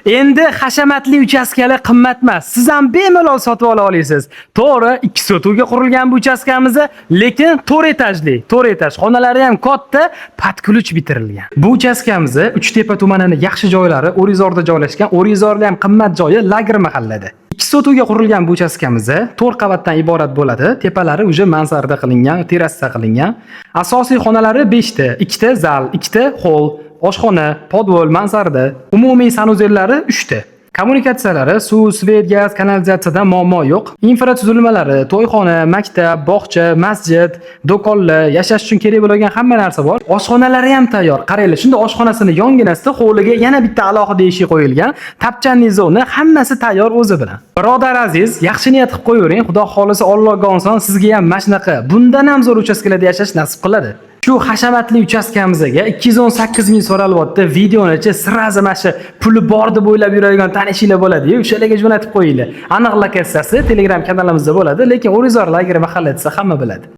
Endi hashamatli uchastkalar qimmat emas. Siz ham bemalol sotib ola olasiz. To'g'ri, 2 sotuvga qurilgan bu uchastkamiz, lekin 4 etajli, 4 etaj. Xonalari ham katta, под ключ bitirilgan. Bu uchastkamiz Uchtepa tumanini yaxshi joylari O'rizorda joylashgan. O'rizorda ham qimmat joyi Lager mahallada. 2 sotuvga qurilgan bu uchastkamiz 4 qavatdan iborat bo'ladi. Tepalari уже mansarda qilingan, terrasa qilingan. Asosiy xonalari 5 ta, 2 ta zal, 2 ta hol, oshxona, podvol, mansarda. Umumiy санузел lari 3 ta. Kommunikatsiyalari suv, свет, gaz, kanalizatsiyadan muammo yo'q. Infratuzilmalari, to'yxona, maktab, bog'cha, masjid, do'konlar, yashash uchun kerak bo'lgan hamma narsa bor. Oshxonalari ham tayyor. Qaranglar, shunda oshxonasini yonginasida hovliga yana bitta alohida eshik qo'yilgan. Tapchanli zona, hammasi tayyor o'zi bilan. Birodar aziz, yaxshi niyat qilib qo'yavering. Xudo xolisa, Allohga oson sizga ham mana shunaqa bundan ham zo'r uchastkalarda yashash nasib qiladi. Shu hashamatli uchastkamizga 218 ming so'ralyapti. Videonichi сразу mana shu puli bor deb o'ylab yuradigan tanishinglar bo'ladi-yu, o'shalarga jo'natib qo'yinglar. Aniq lokatsiyasi Telegram kanalimizda bo'ladi, lekin O'rizor Lager mahalla desa hamma biladi.